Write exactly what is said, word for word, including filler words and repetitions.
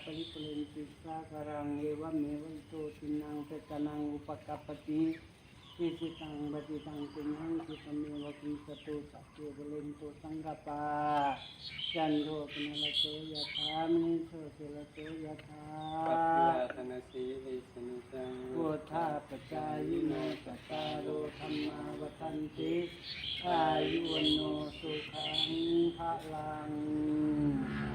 Paripūrenti sāgaraṃ, evameva ito dinnaṃ petānaṃ upakappati. Icchitaṃ patthitaṃ tumhaṃ khippameva samijjhatu, sabbe pūrentu saṅkappā, cando paṇṇaraso yathā, maṇi jotiraso yathā. Sabbītiyo vivajjantu, sabbarogo vinassatu, mā te bhavatvantarāyo, sukhī dīghāyuko bhava. Sabbītiyo vivajjantu, sabbarogo vinassatu, mā te bhavatvantarāyo, sukhī dīghāyuko bhava. Sabbītiyo vivajjantu, sabbarogo vinassatu, mā te bhavatvantarāyo, sukhī dīghāyuko bhava. Buddhā pacāyino cattāro dhammā vaḍḍhanti, āyu vaṇṇo sukhaṃ balaṃ.